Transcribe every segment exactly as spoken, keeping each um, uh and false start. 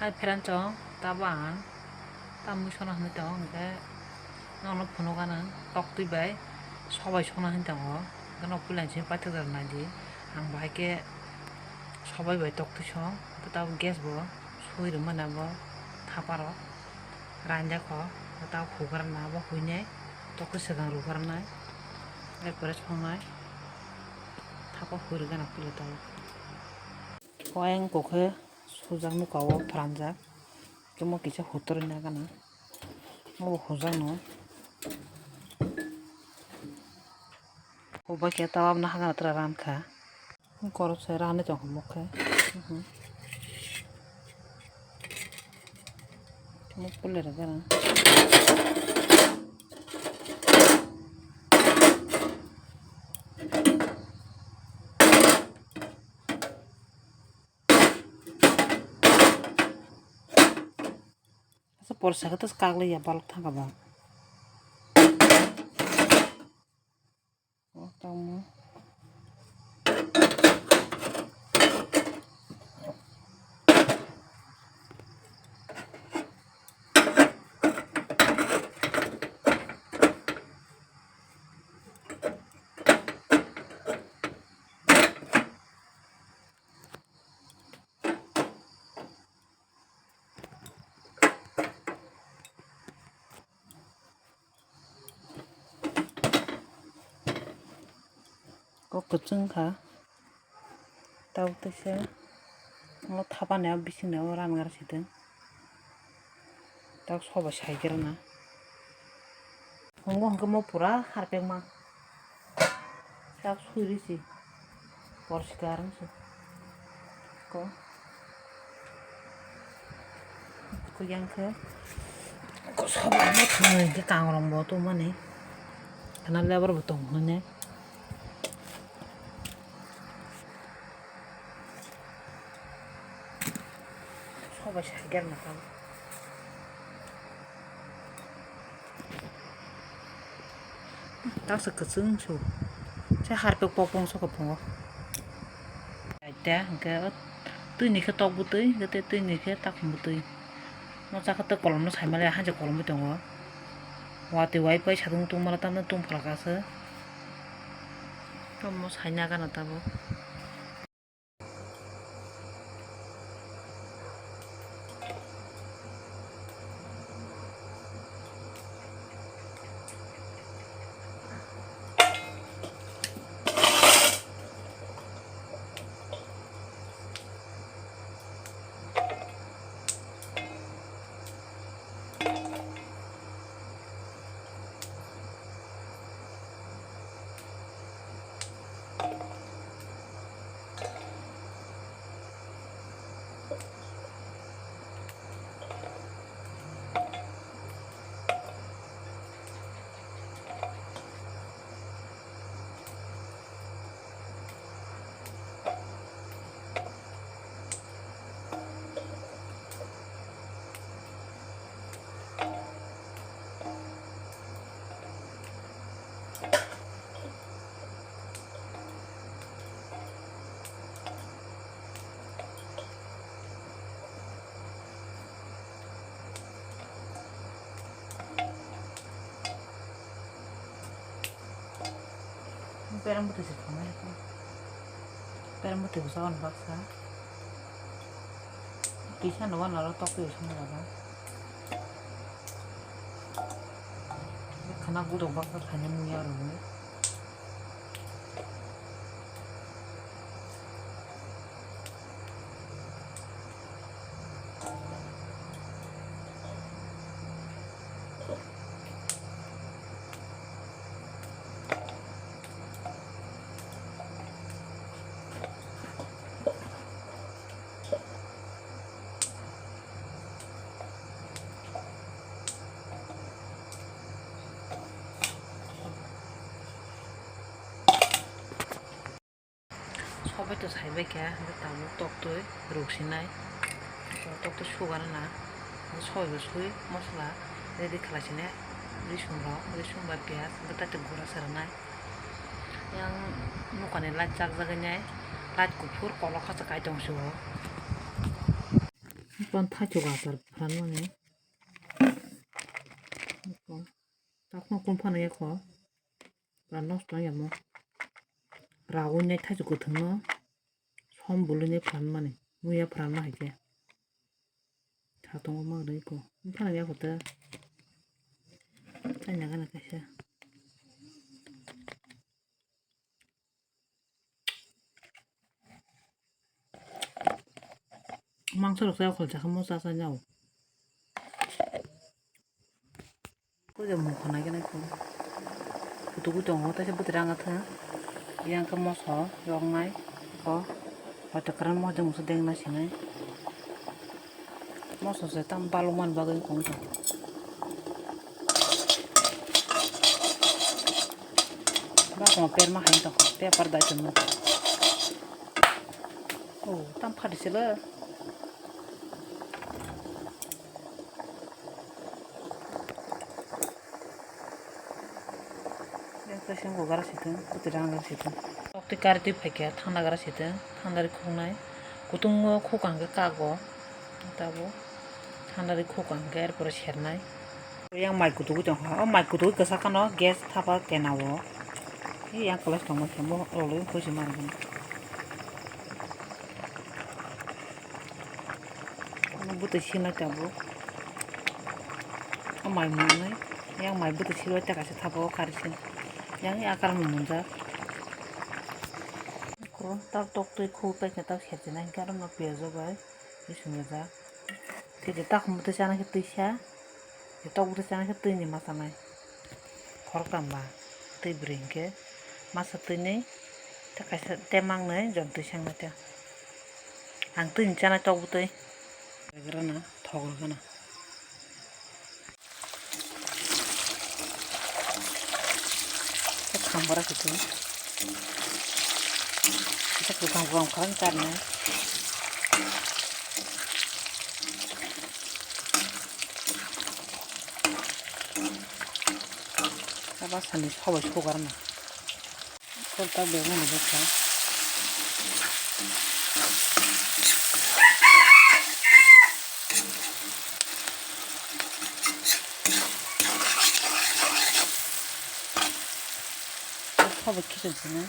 Hai friend chong, tabo ang ta mui sona hinwi tongo, hwnkhe nono phunuk gana toktwi bai sobai sona hinwi tongo, hwnkhe nok puila simi paithak jora naidi. Ang bahai khe sobai bai toktwi song, hwnkhe tabo gas bo swi rwmani abo thapa rok ranjak kho, hwnkhe tabo hugra na abo huinai toktwi swkang rugra nai, erpore songnai thapa hui rwgana puila tabo. Ko ayang kokhe sujak nukha o pranjak. Tamo kisa hutorwi nagana. Obo hujak no. Obo khe tabuk no hagana tra rankha. Korok sai rani tongkha mokhe. Mokhe le rwgana. Asa porsa khe tas kaglai ya balok thangkha ba. O tamo. Kok kwchwng kha. Tabuk teisa omo thapani o bisingni o rangar sidung. Tabuk sobai saikrana. Tongo hwnkhe mo pura harpekma. Sak sui risi. Porsikar wngse. Ko. Ko yang khe. Ko sobai mo thwnwi khe kangrong bo tongmani. Khana lebar bo tong hwnwi. Sobai saikrana kha. Taksa kwchwng su. Se harpek pokpong sokha phungo. Aita hwnkhe o twini khe tok bwtwi, hwnkhe tei twini khe takhum bwtwi. Mo chakha tei kolomno saimale, haja kolomwi tongo. Watwi waipai satung tungmala tamno tungphlaka se. Tamo saina gana tabuk. Bereng bwtwi se thangmani khe. Bereng bwtwi bwsa hwn baksa. Kisa no wana aro tok twi song jaga. Khana gudok baksa khaina muya rwgwi. Sobai to saibai khe, hwnkhe tabuk toktwi ruksinai, toktwi sugar na, sobai bo sui mosola ready khlai sine, risum rok, risum bai piyaj, hwnkhe tei gura se rwnai. Yang nokani light chakjagwi nai, light kuphur kolok kha se kai tong sio. Pan thaithok achar phan mani. Takno kum phano yakho. Pura nosto wng yamo. Rawi nai thaithok kwthwngno som bului nai phan mani. Muya phan ma hai khe. Tha tongo ma rwi ko. Phano yakho ta. Chai na gana kaisa. Mangso rok chayok khol chakha mo cha cha nyao. Ko je mukha nai gana ko. Kutu kutu ngo ta se bwtwi rang atha. Yang ka moso rok nai ko. Hote karan mo je muso deng na sinai. Moso se tam balukmani bagwi wng tong. Bakmo perma hai tong, pepar dai tong. Oh, tam phadi selo. Yang kasing ko gara situ, putih dang gara situ. Waktu kari twi phaikha, thanda gara situ, thanda ri khuknai. Kutung o khuk ang khe kago. Tabo thanda ri khuk ang khe, er pore sernai. Yang mai kutu kutung ha, o mai kutu kasa kano gas thapa kena o. Yang kelas tongma khe mo rolo kusi mar gana. Ano bwtwi sinai tabuk. O mai mwnai. Yang mai bwtwi sinai ta kaisa thapa o kari sin. Yang yakar mwnjak. Ko tak tok twi khu pai khe tak serchinai hwnkhe aro no piyajo bai bising rijak. Tei je takhum bwtwi chana khe twisa. Tok bwtwi chana khe twini ma chanai. Khoroktham ba twi bwrwi hinkhe masa twini tei kaisa tei mangnwi jom twi sengma tei. Ang twini chanai tok bwtwi. Rwgwrana thok rwgwna. Khe kham bara khe twi. Kisa kwkham kwkham kha karne. Aba sani sobai sogar na. Kol ta bego ni bokha. Sobai khichung sini.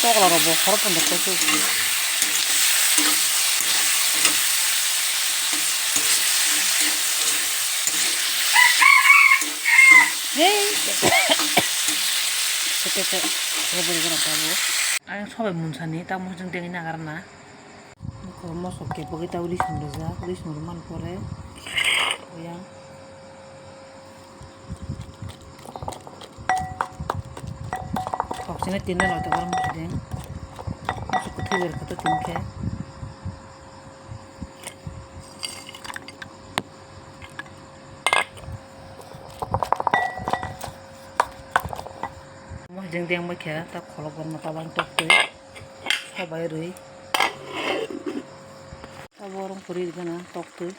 Tokla rok bo khoro pondo khe. Hey. Tete te. Rebo rebo rok tabo. Ayang sobai munsani tamo jeng dengwi nagar na. Ko moso kebogwi tabo risum rijak, risum rwmani pore yang thok sini tinno loi tongma mosodeng. Moso kwthwi ber khe to tin khe. Mo jeng deng bai khe ta kholok borma ta bang tok twi. Sobai rwi. Abo rong puri gana tok twi.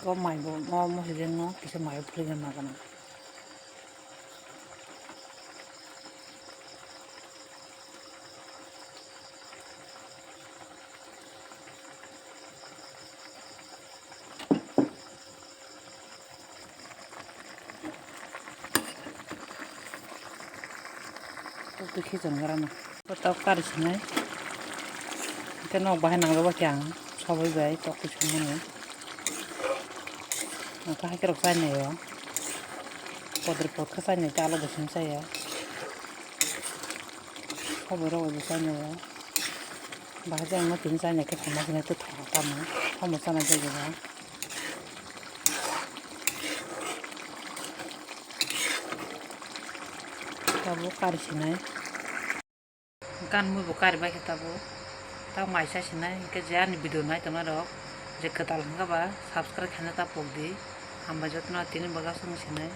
Bo mai bo mo mo se jeng no kisa mai puri gana gana. Tok twi khichang grana. Tok kari sinai. Hwnkhe nok bahai nangjak bai khe ang sobai bai tok twi songmani. Ang khe hai khorok chainai o. Podre pod khe chainai khe alo bo simi chaya. Sobai rok bo chainai o. Bahai khe ang no tini chainai khe tongma sinai tei thok tamo. Tamo chanai jagao. Tabuk kari sinai. Gan mui bo kari bai khe tabuk. Tak mai cha sinai, hwnkhe je ani video nai tongnai rok, je kwtal hwnkha ba subscribe khaina ta pok di. Hambai jotono tini bwkha song sinai.